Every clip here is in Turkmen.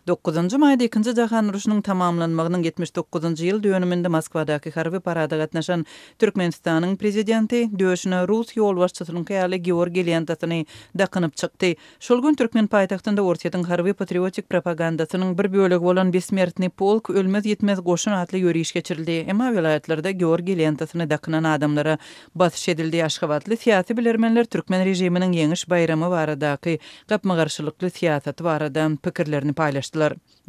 Dokuzynjy maýda Ikinji jahan urşunyň tamamlanmagynyň 79-njy ýyl dönüminde Moskwadaky harby parada gatnaşan Türkmenistanyň Prezidenti döşüne rus ýolbaşçysynyňky ýaly georgiý lentasyny dakynyp çykdy. Şol gün türkmen paýtagtynda Orsýetiň harby-patriotik propagandasynyň bir bölegi bolan Bessmertnyý polk, Ölmez-ýitmez goşun atly ýöriş geçirildi. Emma welaýatlarda georgiý lentasyny dakynan adamlara basyş edildi. Aşgabatly syýasy bilermenler türkmen režiminiň Ýeňiş baýramy baradaky gapma-garşylykly syýasaty barada pikirlerini paýlaşdylar.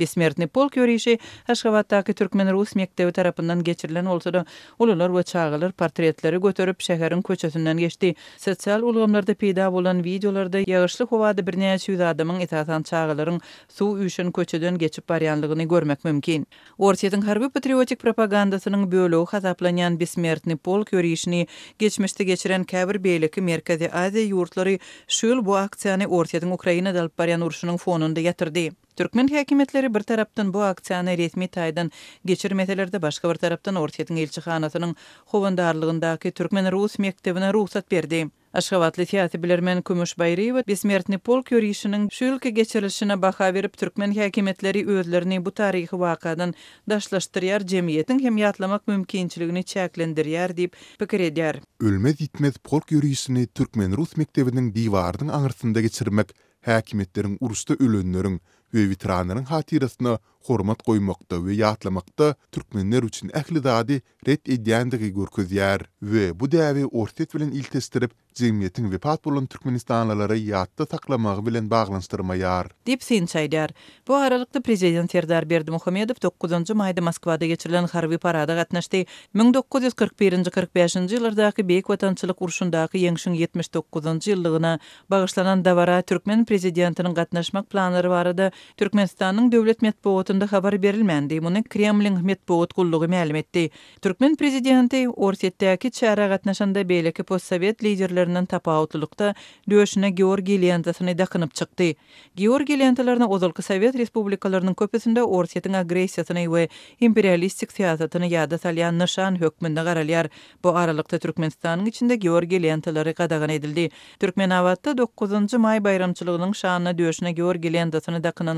Bessmertnyý polk ýörişi Aşgabatdaky türkmen-rus mekdebi tarapyndan geçirilen bolsa-da, ulular we çagalar portretleri göterip, şäheriň köçesinden geçdi. Sosial ulgamlarda peýda bolan wideolarda ýagyşly howada birnäçe ýüz adamyň, esasan çagalaryň suw üýşen köçeden geçip barýanlygyny görmek mümkin. Orsýetiň harby-patriotik propagandasynyň bölegi hasaplanýan Bessmertnyý polk ýörişini geçmişde geçiren käbir beýleki Merkezi Aziýa ýurtlary şu ýyl bu aksiýany Orsýetiň Ukrainada alyp barýan urşunyň fonunda ýatyrdy. Türkmen häkimiýetleri bir tarapdan bu aksiýany resmi taýdan geçirmeseler-de, başga bir tarapdan Orsýetiň ilçihanasynyň howandarlygyndaky türkmen-rus mekdebine rugsat berdi. Aşgabatly syýasy bilermen Kümüş Baýryýewa Bessmertnyý polk ýörişiniň şu ýylky geçirilişine baha berip, türkmen häkimiýetleri özlerini bu taryhy wakadan daşlaşdyrýar, jemgyýetiň hem ýatlamak mümkinçiligini çäklendirýär diýip pikir edýär. Ölmez-ýitmez polk ýörişini türkmen-rus mekdebiniň diwarynyň aňyrsynda geçirmek häkimiýetleriň uruşda ölenleriň we weteranlaryň hatyrasyna hormat goýmakda we ýatlamakda türkmenler üçin ähli zady ret edýändigi görkezýär we bu däbi Orsýet bilen ilteşdirip, jemgyýetiň wepat bolan türkmenistanlylary ýatda saklamagy bilen baglanyşdyrmaýar. Diýip, synçy aýdýar. Bu aralykda, prezident Serdar Berdimuhamedow dokuzynjy maýda Moskwada geçirilen harby parada gatnaşdy. 1941-nji, 45-nji ýyllardaky Beýik Watançylyk urşundaky ýeňşiň 79-njy ýyllygyna bagyşlanan dabara türkmen prezidentiniň gatnaşmak planlary barada Türkmenistanyň döwlet metbugatynda habar berilmändi, muny Kremliň metbugat gullugy mälim etdi. Türkmen prezidenti Orsýetdäki çärä gatnaşanda beýleki postsowet liderlerinden tapawutlylykda döşüne georgiý lentasyny dakynyp çykdy. Georgiý lentalaryna ozalky sowet respublikalarynyň köpüsinde Orsýetiň agressiýasyny we imperialistik syýasatyny ýada salýan nyşan hökmünde garalýar. Bu aralykda Türkmenistanyň içinde georgiý lentalary gadagan edildi. Türkmenabatda dokuzynjy maý baýramçylygynyň şanyna döşüne georgiý lentasyny dakynanlar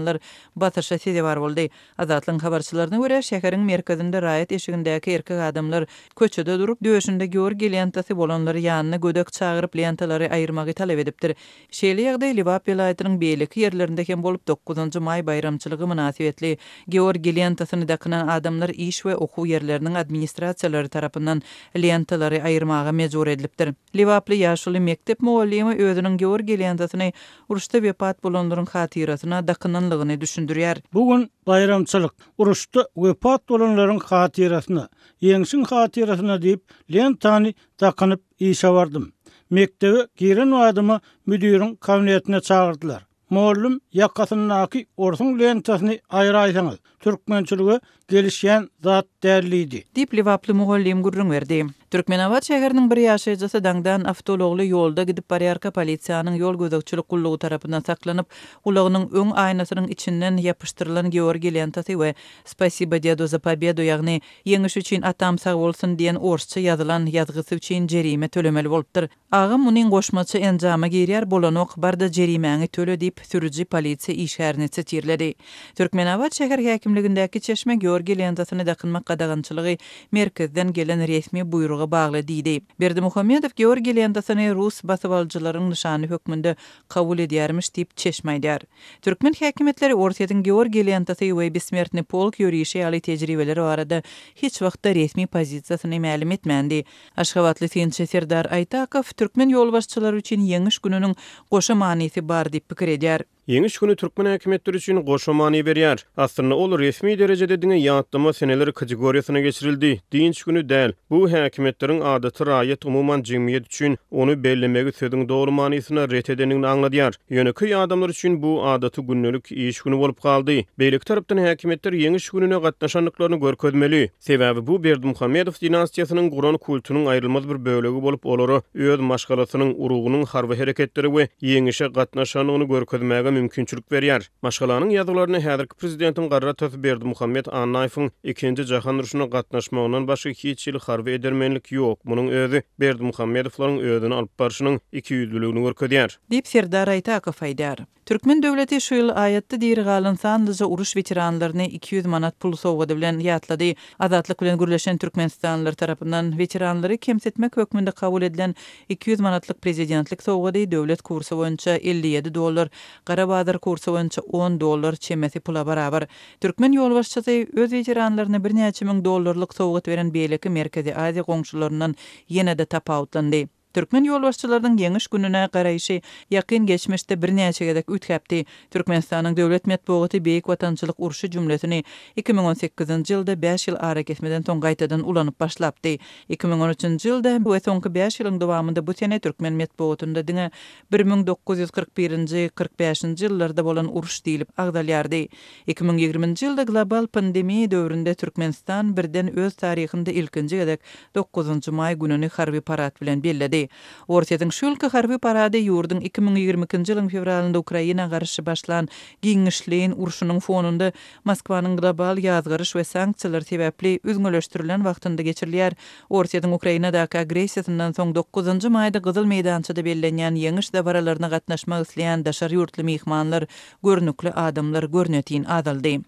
basyşa sezewar boldy. Azatlygyň habarçylaryna görä, şäheriň merkezinde raýat eşigindäki erkek adamlar köçede durup, döşünde georgiý lentasy bolanlary ýanyna gödek çagyryp lentalary aýyrmagy talap edipdir. Şeýle ýagdaý Lebap welaýatynyň beýleki ýerlerinde hem bolup, dokuzynjy maý baýramçylygy mynasybetli georgiý lentasyny dakynan adamlar iş we okuw ýerleriniň administrasiýalary tarapyndan lentalary aýyrmaga mejbur edilipdir. Lebaply ýaşuly mekdep mugallymy özüniň georgiý lentasyny uruşda wepat bolanlaryň hatyrasyna dakynanlygyny düşündirýär. Bu gün baýramçylyk. Uruşda wepat bolanlaryň hatyrasyna, Ýeňşiň hatyrasyna diýip, lentany dakynyp işe bardym. Mekdebe giren badyma müdiriň kabinetine çagyrdylar. Mollum, ýakasyndaky orsuň lentasyny aýraýsaňyz, türkmençilige gelişýän zat däl diýdi. Diýip, lebaply mugallym gürrüň berdi. Türkmenabat şäheriniň bir ýaşaýjysy daňdan awtoulagly ýolda gidip barýarka polisiýanyň ýol gözegçilik gullugy tarapyndan saklanyp, ulagynyň öň aýnasynyň içinden ýapyşdyrylan georgiý lentasy we Spasibo dedu za pobedu ýagny Ýeňiş üçin atam sag bolsun diýen orsça ýazylan ýazgysy üçin jerime tölemeli bolupdyr. Agam munyň goşmaça enjama girýär bolanok barda jerimäňi töle diýip sürüji polisiýa işgärini sitirledi. Türkmenabat şäher häkimligindäki çeşme Georgiý lentasyny dakynmak gadagançylygy merkezden gelen resmi buýruga bagly diýdi. Berdimuhamedow Georgiý lentasyny rus basybalyjylaryň nyşany hökmünde kabul edýärmiş diýip çeşme aýdýar. Türkmen häkimiýetleri Orsýetiň Georgiý lentasy we Bessmertnyý polk ýörişi ýaly tejribeleri barada hiç wagtda resmi pozisiýasyny mälim etmändi. Aşgabatly synçy Serdar Aýtakow türkmen ýolbaşçylary üçin Ýeňiş gününiň goşa manysy bar diýip pikir edýär. Ýeňiş güni türkmen häkimiýetleri üçin goşa many berýär. Aslynda ol resmi derejede diňe ýatlama seneler kategoriýasyna geçirildi, dynç güni däl. Bu häkimiýetleriň adaty raýat, umuman jemgyýet üçin ony bellemegi sözüň doly manysynda ret edendigini aňladýar. Ýönekeý adamlar üçin bu adaty gündelik iş güni bolup galdy. Beýleki tarapdan häkimiýetler Ýeňiş gününe gatnaşandyklaryny görkezmeli. Sebäbi bu Berdimuhamedow dinastiýasynyň guran kultunyň aýrylmaz bir bölegi bolup, olara öz maşgalasynyň, urugynyň harby hereketlere we ýeňişe gatnaşandygyny görkezmäge mümkinçilik berýär. Maşgalanyň ýazgylarynda häzirki prezidentiň garry atasy Berdimuhamet Annaýewiň Ikinji jahan urşuna gatnaşmagyndan başga hiç hili harby edermenlik ýok, munuň özi Berdimuhamedowlaryň özüni alyp barşynyň ikiýüzlüligini görkezýär. Diýip, Serdar Aýtakow aýdýar. Türkmen döwleti şu ýyl aýatda diri galan sanlyja uruş weteranlaryny 200 manat pul sowgady bilen ýatlady. Azatlyk bilen gürleşen türkmenistanlylar tarapyndan weteranlary kemsitmek hökmünde kabul edilen 200 manatlyk prezidentlik sowgady döwlet kursy boýunça 57 dollar, gara bazar kursy boýunça on dollar çemesi pula barabar. Türkmen ýolbaşçysy öz weteranlaryna birnäçe müň dollarlyk sowgat beren beýleki Merkezi Aziýa goňşularyndan ýene-de tapawutlandy. Türkmen ýolbaşçylarynyň Ýeňiş gününe garaýşy ýakyn geçmişde birnäçe gezek üýtgäpdi. Türkmenistanyň döwlet metbugaty Beýik Watançylyk urşy jümlesini 2018-nji ýylda bäş ýyl arakesmeden soň gaýtadan ulanyp başlapdy. 2013-nji ýylda we soňky bäş ýylyň dowamynda bu sene türkmen metbugatynda diňe 1941-nji, 45-nji ýyllarda bolan uruş diýlip agzalýardy. 2020-nji ýylda global pandemiýa döwründe Türkmenistan birden öz taryhynda ilkinji gezek Dokuzynjy maý gününi harby parad bilen belledi. Orsýetiň şu ýylky harby parady ýurduň 2022-nji ýylyň fewralynda Ukraina garşy başlan giňişleýin urşunyň fonunda Moskwanyň global ýazgaryş we sanksiýalar sebäpli üzňeleşdirilen wagtynda geçirilýär. Orsýetiň Ukrainadaky agressiýasyndan soň dokuzynjy maýda Gyzyl meýdançada bellenýän Ýeňiş dabaralaryna gatnaşmak isleýän daşary ýurtly myhmanlar, görnükli adamlar görnetin azaldy.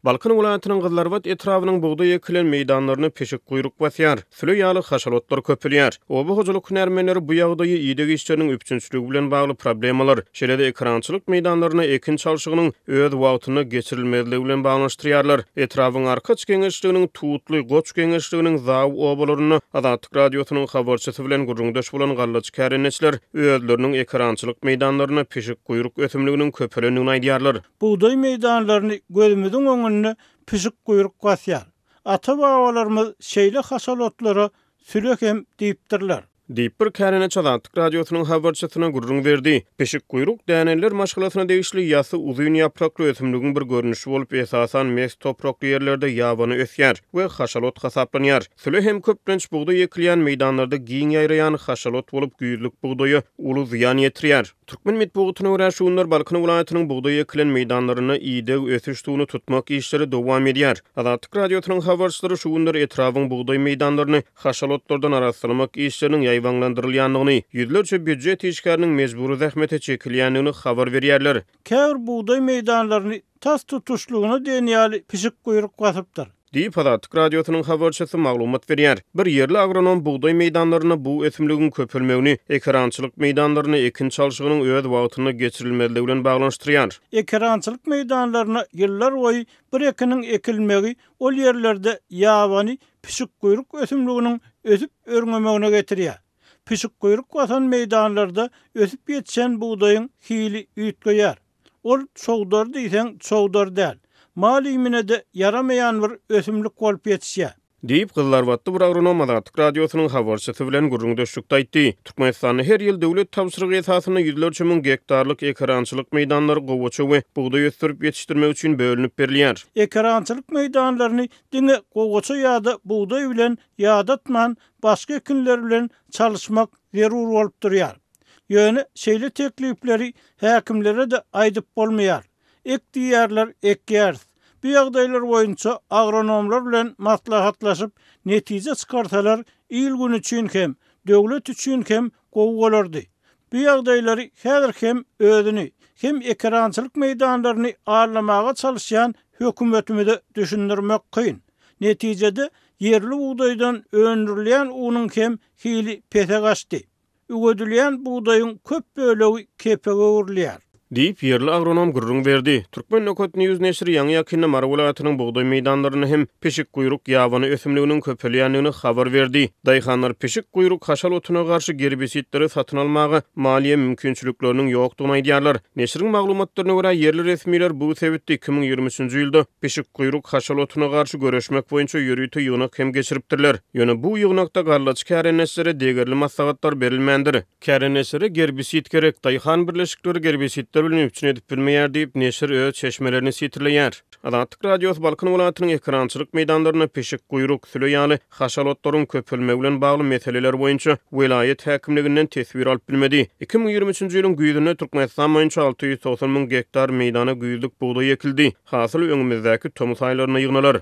Balkan welaýatynyň Gyzylarbat etrabynyň bugdaý ekilen meýdanlaryny pişikguýruk basýar, süle ýaly haşal otlar köpelýär. Oba hojalyk hünärmenleri bu ýagdaýy ideg işleriniň üpjünçiligi bilen bagly problemalar, şeýle-de ekerançylyk meýdanlarynda ekin çalşygynyň öz wagtynda geçirilmezligi bilen baglanyşdyrýarlar. Etrabyň Arkaç geňeşliginiň Tutly, Goç geňeşliginiň Zaw obalarynda Azatlyk Radiosynyň habarçysy bilen gürrüňdeş bolan gallaçy kärendeçiler özleriniň ekerançylyk meýdanlarynda pişikguýruk ösümliginiň köpelendigini aýdýarlar. Bugdaý meýdanlaryny gözümiziň öňünde pişikguýruk basýar. Ata-babalarymyz şeýle haşal otlara süle hem diýipdirler. Diýip, bir kärendeçi Azatlyk Radiosynyň habarçysyna gürrüň berdi. Pişikguýruk däneliler maşgalasyna degişli ýasy uzyn ýaprakly ösümligiň bir görnüşi bolup, esasan mes toprakly ýerlerde ýabany ösýär we haşal ot hasaplanýar. Süle hem köplenç bugdaý ekilýän meýdanlarda giň ýaýraýan haşal ot bolup, güýzlük bugdaýa uly zyýan ýetirýär. Türkmen metbugatyna görä, şu günler Balkan welaýatynyň bugdaý ekilen meýdanlarynda ideg, ösüş suwuny tutmak işleri dowam edýär. Azatlyk Radiosynyň habarçylary şu günler etrabyň bugdaý meýdanlaryny haşal otlardan arassalamak işleriniň ýaýbaňlandyrylýandygyny, ýüzlerçe býujet işgäriniň mejbury zähmete çekilýändigini habar berýärler. Käbir bugdaý meýdanlaryny tas tutuşlygyna diýen ýaly pişikguýruk basypdyr. Diýip, Azatlyk Radiosynyň habarçysy maglumat berýär. Bir ýerli agronom bugdaý meýdanlarynda bu ösümligiň köpelmegini ekerançylyk meýdanlarynda ekin çalşygynyň öz wagtynda geçirilmezligi bilen baglanyşdyrýar. Ekerançylyk meýdanlaryna ýyllarboýy bir ekiniň ekilmegi ol ýerlerde ýabany pişikguýruk ösümliginiň ösüp-örňemegine getirýär. Pişikguýruk basan meýdanlarda ösüp ýetişen bugdaýyň hili üýtgeýär. Ol çowdar diýseň çowdar däl. Mal iýmine-de ýaramaýan bir ösümlik bolup ýetişýär. Diýip, gyzlarbatly bir agronom Azatlyk Radiosynyň habarçysy bilen gürrüňdeşlikde aýtdy. Türkmenistanda her ýyl döwlet tabşyrygy esasynda ýüzlerçe müň gektarlyk ekerançylyk meýdanlary gowaça we bugdaý ösdürip ýetişdirmek üçin bölünip berilýär. Ekerançylyk meýdanlaryny diňe gowaça ýa-da bugdaý bilen ýadatman, başga ekinler bilen çalyşmak zerur bolup durýar. Ýöne şeýle teklipleri häkimlere-de aýdyp bolmaýar. Ek diýýärler, ekýäris. Bu ýagdaýlar boýunça agronomlar bilen maslahatlaşyp, netije çykarsalar, il-gün üçin hem, döwlet üçin hem gowy bolardy. Bu ýagdaýlary häzir hem özüni, hem ekerançylyk meýdanlaryny aldamaga çalyşýan hökümetimize düşündirmek kyn. Netijede, ýerli bugdaýdan öndürilýän unuň hem hili pese gaçdy. Üwedilýän bugdaýyň köp bölegi kepege öwrülýär. Diýip, ýerli agronom gürrüň berdi. Turkmen. News neşiri ýaňy-ýakynda Mary welaýatynyň bugdaý meýdanlarynda hem pişikguýruk ýabany ösümliginiň köpelýändigini habar berdi. Daýhanlar pişikguýruk haşal otuna garşy gerbisidleri satyn almaga maliýe mümkinçilikleriniň ýokdugyny aýdýarlar. Neşiriň maglumatlaryna görä, ýerli resmiler bu sebitde 2023-nji ýylda pişikguýruk haşal otuna garşy göreşmek boýunça ýörite ýygnak hem geçiripdirler. Ýöne bu ýygnakda gallaçy kärendeçilere degerli maslahatlar berilmändir. Kärendeçilere gerbisid gerek, daýhan birleşikleri gerbisidler bilen üpjün edip bilmeýär diýip, neşir öz çeşmelerini sitirleýär. Azatlyk Radiosy Balkan welaýatynyň ekerançylyk meýdanlarynda pişikguýruk, süle ýaly haşal otlaryň köpelmegi bilen bagly meseleler boýunça welaýat häkimliginden teswir alyp bilmedi. 2023-nji ýylyň güýzünde Türkmenistan boýunça 690 müň gektar meýdana güýzlük bugdaý ekildi. Hasyl öňümizdäki tomus aýlarynda ýygnalar.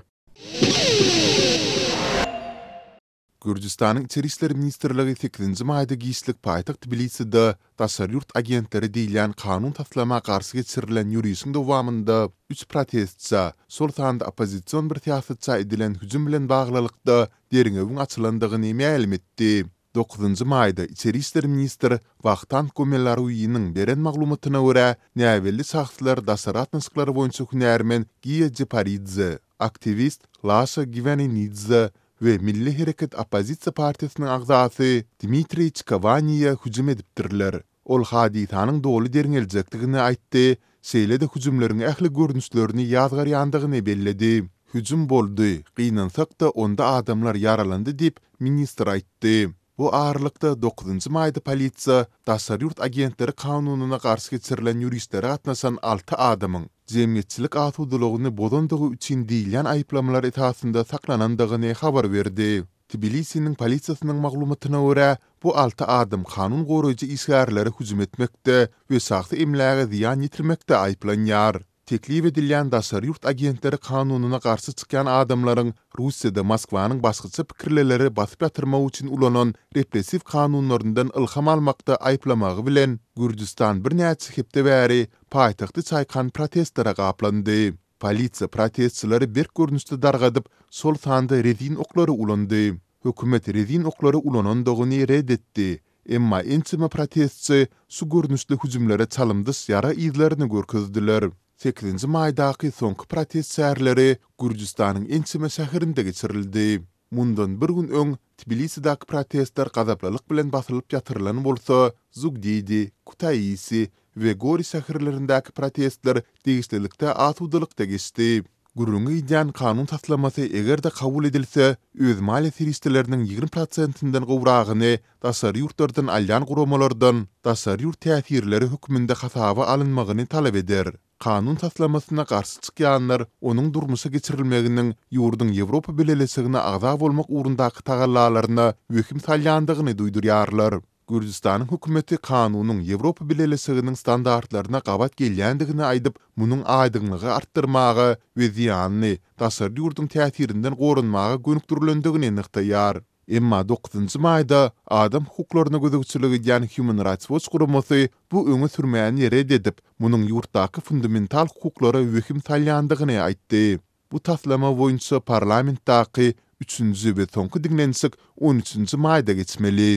Gürjüstanyň Içeri işler ministrligi sekizinji maýda giçlik paýtagt Tbiliside daşary ýurt agentleri diýilýän kanun taslama garşy geçirilen ýörişiň dowamynda üç protestçä, şol sanda oppozision bir syýasatça edilen hüjüm bilen baglylykda derňewiň açylandygyny mälim etdi. Dokuzynjy maýda içeri işler ministr Wahtang Gomelaruiniň beren maglumatyna görä, näbelli şahslar daşary gatnaşyklar boýunça hünärmen Giýa Jeparidze, aktiwist Laşa Giwaninidze we Milli hereket oppozisiýa partiýasynyň agzasy Dmitriý Çikowaniýa hüjüm edipdirler. Ol hadysanyň doly derňeljekdigini aýtdy, şeýle-de hüjümleriň ähli görnüşlerini ýazgarýandygyny belledi. Hüjüm boldy, gynansak-da, onda adamlar ýaralandy diýip, ministr aýtdy. Bu aralykda, dokuzynjy maýda polisiýa daşary ýurt agentleri kanunyna garşy geçirilen ýörişlere gatnaşan alty adamyň jemgyýetçilik asudalygyny bozandygy üçin diýilýän aýyplamalar esasynda saklanandygyny habar berdi. Tbilisiniň polisiýasynyň maglumatyna görä, bu alty adam kanun goraýjy işgärlere hüjüm etmekde we şahsy emläge zyýan ýetirmekde aýyplanýar. Teklip edilýän daşary ýurt agentleri kanunyna garşy çykýan adamlaryň Russiýada Moskwanyň başgaça pikirlileri basyp ýatyrmak üçin ulanan repressiw kanunlaryndan ylham almakda aýyplamagy bilen, Gürjüstan birnäçe hepde bäri paýtagty çaýkan protestlere gaplandy. Polisiýa protestçileri berk görnüşde dargadyp, şol sanda rezin oklary ulandy. Hökümet rezin oklary ulanandygyny ret etdi, emma ençeme protestçi şu görnüşli hüjümlere çalymdyş ýara yzlaryny görkezdiler. Sekizinji maýdaky soňky protest çäreleri Gürjüstanyň ençeme şäherinde geçirildi. Mundan bir gün öň Tbilisidäki protestler gazaplylyk bilen basylyp ýatyrylan bolsa, Zugdidi, Kutaisi we Gori şäherlerindäki protestler degişlilikde asudalykda geçdi. Gürrüňi gidýän kanun taslamasy eger-de kabul edilse, öz maliýe serişdeleriniň 20 prosentinden gowragyny daşary ýurtlardan alýan guramalardan daşary ýurt täsirleri hökmünde hasaba alynmagyny talap eder. Kanun taslamasyna garşy çykýanlar onuň durmuşa geçirilmeginiň ýurduň Ýewropa Bileleşigine agza bolmak ugrundaky tagallalaryna wehim salýandygyny duýdurýarlar. Gürjüstanyň hökümeti kanunyň Ýewropa Bileleşiginiň standartlaryna gabat gelýändigini aýdyp, munuň aýdyňlygy artdyrmaga we zyýanly daşary ýurduň täsirinden goranmaga gönükdirilendigini nygtaýar. Emma dokuzynjy maýda adam hukuklaryna gözegçilik edýän Human Rights Watch guramasy bu öňe sürmäni ret edip, munuň ýurtdaky fundamental hukuklara wehim salýandygyny aýtdy. Bu taslama boýunça parlamentdaky üçünji we soňky diňlenişik on üçünji maýda geçmeli.